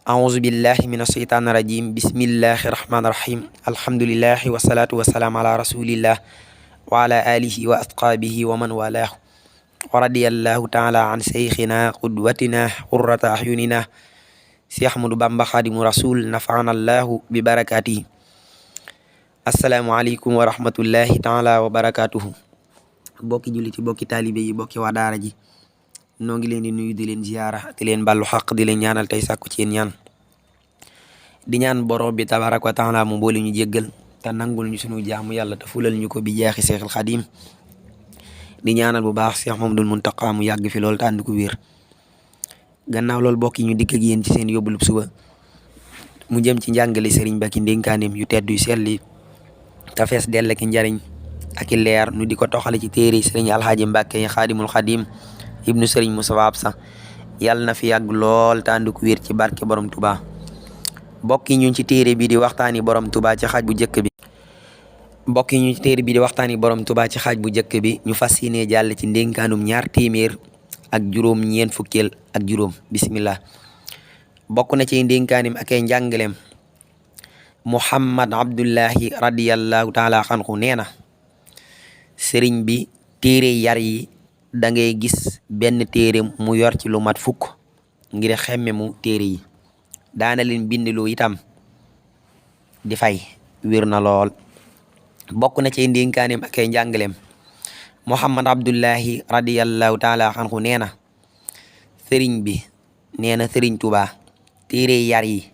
أعوذ بالله من الشيطان الرجيم بسم الله الرحمن الرحيم الحمد لله والصلاة والسلام على رسول الله وعلى آله وأصحابه ومن والاه ورضي الله تعالى عن شيخنا قدوتنا قرة أعيننا Cheikh Ahmadou Bamba Khadimu Rasul nafa'ana Allahu bi barakatihi. Asalaamaaleykum wa rahmatullahi taala wa barakatuhu. Bokki julliti bokki taalibe yi bokki waa daara ji noo ngi leen di nuyu di leen ziyaara di leen ballu xaq di leen ñaanal tey sàkku ci yéen ñaan di ñaan borom bi tabaraka wa taala mu boole ñu jéggal te nangul ñu sunu jaamu yàlla te fulal ñu ko bi jeexi Seexul Xadim di ñaanal bu baax Cheikh Mamadul Muntaqa mu yàgg fi loolu te ànd ko wér. Gannaaw loolu bokk yi ñu dikk ak yéen ci seen yóbbulub suba mu jëm ci njàngale sëriñ ba ki ndénkaaneem yu tedd yu selli te fees dell ki njariñ ak i leer nu di ko toxale ci téere sëriñ alxaaji Mbàkke yi xaadimul xadim ibnu sëriñ Musaa Absa yàlla na fi yàgg lool te ànd ko wér ci barke borom Tuubaa. bokk yi ñu ci téere bi di waxtaani borom Tuubaa ci xaaj bu njëkk bi ñu fas yéene jàll ci ndénkaanum ñaar téeméer ak juróom ñeent fukkeel ak juróom bismillah. bokk na ci ndénkaanim ak ay njàngaleem Muhammad Abdullahi radiyallahu taala anhu nee na sëriñ bi téere yar yi da ngay gis benn téere mu yor ci lu mat fukk ngir xemme mu téere yi daana leen bindiloo itam di fay wér na lool. bokk na ci ndénkaanim ak ay njàngaleem Muhammad Abdullahi radiyallahu taala anhu nee na sëriñ bi nee na sëriñ Tuubaa téere yar yi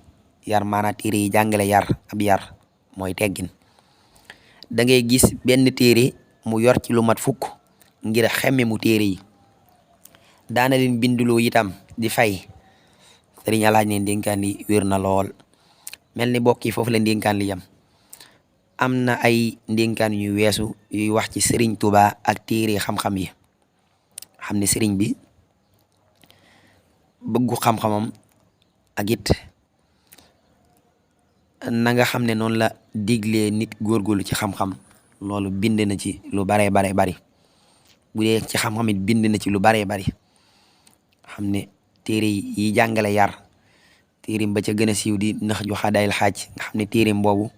yar maanaam téere yi jàngale yar ab yar mooy teggin da ngay gis benn téere mu yor ci lu mat fukk ngir xemme mu téere yi daana leen binduloo itam di fay sëriñ alaaj ne ndénkaan li wér na lool. mel ni bokk yi foofu la ndénkaan li yam am na ay ndénkaan yu weesu yuy wax ci sëriñ Tuubaa ak téere xam-xam yi xam ne sëriñ bi bëggu xam-xamam ak it na nga xam ne noonu la diglee nit góorgóorlu ci xam-xam loolu bind na ci lu baree bari bu dee ci xam-xam it bind na ci lu baree bari xam ne téere yi jàngale yar téereem ba ca gën a siiw di nax ju xadaayil xaaj nga xam ne téereem boobu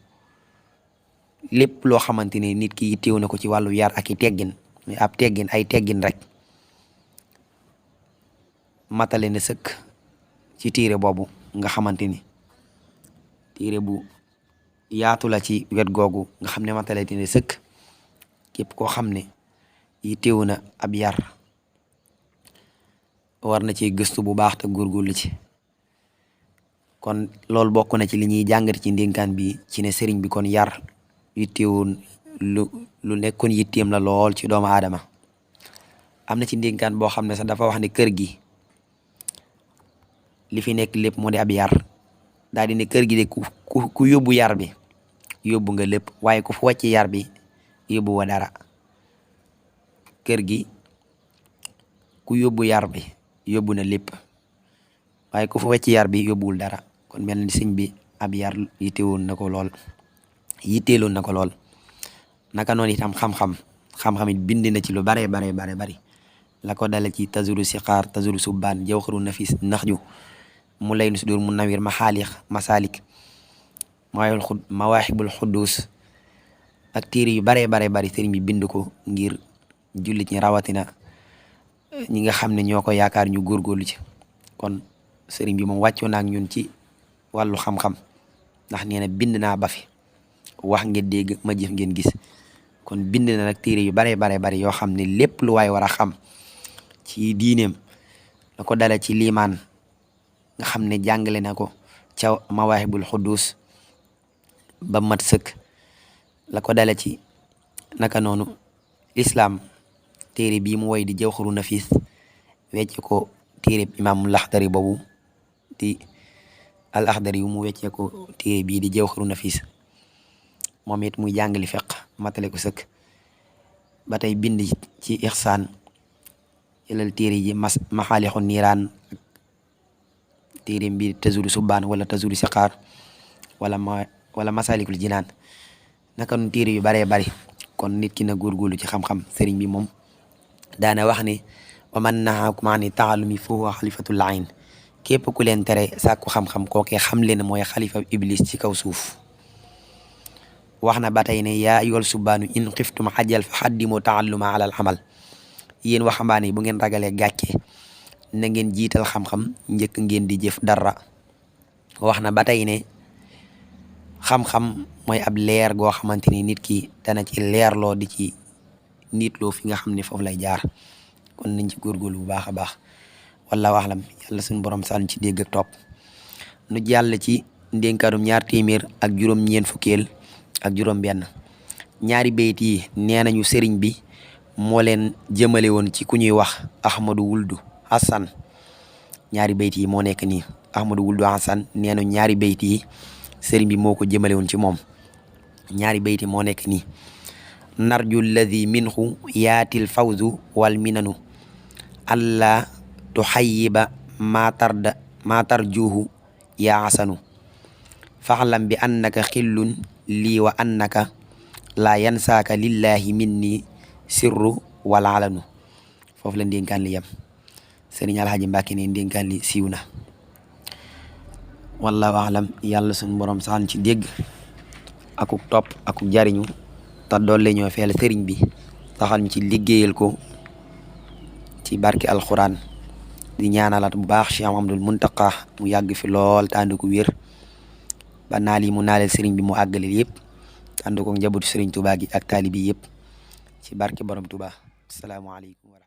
lépp loo xamante ne nit ki yitteew na ko ci wàllu yar ak i teggin ab teggin ay teggin rek matale na sëkk ci téere boobu nga xamante ni téere bu yaatu la ci wet googu nga xam ne matale na sëkk képp koo xam ne yitteew na ab yar war na ci gëstu bu baax te góorgóorlu ci. kon loolu bokk na ci li ñuy jàngat ci ndénkaan bi ci ne sëriñ bi kon yar yitteewoon lu nekkoon yitteem la lool ci doomu aadama. am na ci ndénkaan boo xam ne sax dafa wax ne kër gi li fi nekk lépp moo di ab yar daal di ne kër gi de ku yóbbu yar bi yóbbu nga lépp waaye ku fu wàcc yar bi yóbbu wa dara. kër gi ku yóbbu yar bi yóbbu na lépp waaye ku fu wàcc yar bi yóbbuwul dara. kon mel ni sëñ bi ab yar yitteeloon na ko lool. naka noonu itam xam-xam it bind na ci lu bare bari la ko dale ci tazuru siqaar tazuru subbaan jawharu nafis naxju mu lay nu sudur mu nawir maxaalix masalik mawaaxibul xuddus ak téere yu bare bari sëriñ bi bind ko ngir jullit ñi rawatina ñi nga xam ne ñoo ko yaakaar ñu góorgóorlu ci. kon sëriñ bi moom wàccoo na ak ñun ci wàllu xam-xam ndax nee na bind naa ba fi wax ngeen dégg ma jëf ngeen gis. kon bind na nag téere yu bare bari yoo xam ne lépp lu waay war a xam ci diineem la ko dala ci liimaan nga xam ne jàngale na ko ca mawaahibul xuddus ba mat sëkk la ko dala ci naka noonu lislaam téere bii mu woy di jawharu nafis wecce ko téere imaam laxdari boobu di al axdari yu mu weccee ko téere bii di jawharu nafis moom it muy jàngali feq matale ko sëkk. ba tey bind ci ixsaan jëlal téere ji maxaalixu niiraan ak téere bi tazuru subbaan wala tazuru siqaar wala masalikul jinaan naka noonu téere yu baree bari. kon nit ki na góorgóorlu ci xam-xam. sëriñ bi moom daana wax ne wa man nahaakum ani taalumi fa huwa xalifatul ayn képp ku leen tere sàkku xam-xam kookee xam leen mooy xalifa iblis ci kaw suuf. wax na ba tey ne yaa ayyuhal subbaanu in xiftum xajal fa xaddimu taalluma alal amal, yéen waxambaane yi bu ngeen ragalee gàcce na ngeen jiital xam-xam njëkk ngeen di jëf dara. wax na ba tey ne xam-xam mooy ab leer goo xamante ni nit ki dana ci leerloo di ci niitloo fi nga xam ne foofu lay jaar. kon nañ ci góorgóorlu bu baax a baax. wallaahu a'lam, yàlla suñu borom sànni ci dégg ak topp. nu jàll ci ndénkaanum 2 téeméer ak juróom-ñeent fukkeel ak juróom-benn. ñaari bayt yi nee nañu sëriñ bi moo leen jëmale woon ci ku ñuy wax Ahmadu Wuldu Hassan. ñaari bayt yi moo nekk nii, Ahmadu Wuldu Hassan nee na ñaari bayt yi sëriñ bi moo ko jëmale woon ci moom. ñaari bayt yi moo nekk nii: narju alladi minhu yaatil fawzu wal minanu alla tuxayiba ma tarjuhu yaa asanu faxlam bi annaka xillun lii wa annaka laa yansaaka lillahi minni sirru wala alanu. foofu la ndénkaan li yem. sëriñ Alxaaji Mbàkke ne ndénkaan li siiw na. wallaahu a'lam, yàlla suñu borom saxal ci dégg akuk topp akuk jariñu te doole ñoo feel sëriñ bi taxal ñu ci liggéeyal ko ci barki alxuraan. di ñaanalat bu baax Cheikh Mamadul Muntaqa mu yàgg fi lool te ànd ko wér ba naal yi mu naaleel sëriñ bi mu àggaleel yëpp ànd ko njabootu sëriñ Tuubaa gi ak taalibi yëpp ci barki borom Tuubaa. asalaamaaleykum.